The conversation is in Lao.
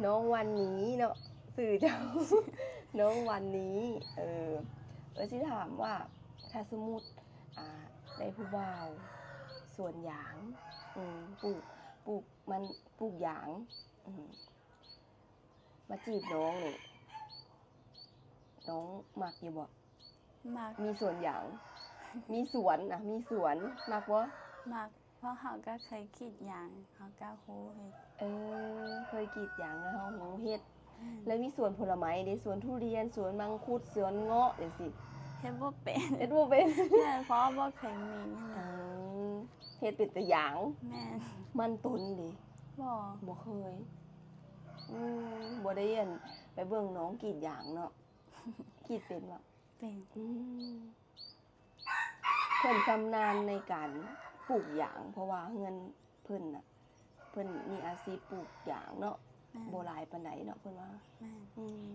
ນ້ອງວັນນີເນາະ ຊື່ເຈົ້າ ນ້ອງວັນນີ. ເອີ ເອື້ອຍຊິຖາມວ່າ ຖ້າສົມມຸດ ອ່າ ໄດ້ຜູ້ບ່າວສວນຢາງ ອືມ ປູກ ປູກມັນ ປູກຢາງ ອືມ ມາຈີບນ້ອງນີ້ ນ້ອງມັກຢູ່ບໍ່? ມັກ. ມີສວນຢາງ? ມີສວນ ອ່າ ມີສວນ ມັກບໍ່? ມັກ. ເພາະເຮົາກໍເຄີຍກຣີດຢາງ ເຮົາກໍຮູ້ເຮັດ. ເອີ ເຄີຍກຣີດຢາງແລ້ວເຮົາຮູ້ເຮັດ. ແມ່ນ. ແລ້ວມີສວນຜົນລະໄມ້ເດ້? ສວນທຸລຽນ ສວນມັງຄຸດ ສວນເງາະຈັ່ງຊີ້. ເຮັດບໍ່ເປັນ. ເຮັດບໍ່ເປັນ. ແມ່ນ ເພາະວ່າບໍ່ເຄີຍມີ. ເອີ ເຮັດເປັນແຕ່ຢາງ. ແມ່ນ. ມັນຕົ້ນເດ້? ບໍ່. ບໍ່ເຄີຍ. ອືມ ບໍ່ໄດ້ ອັ່ນ ໄປເບິ່ງນ້ອງກຣີດຢາງເນາະ. ກຣີດເປັນບໍ່? ເປັນ. ອືມ ເພິ່ນຊຳນານໃນການປູກຢາງ ເພາະວ່າເຮືອນເພິ່ນນະ ເພິ່ນມີອາຊີບປູກຢາງເນາະ. ແມ່ນ. ບໍ່ຫຼາຍປານໃດເນາະ ເພິ່ນວ່າ. ແມ່ນ. ອືມ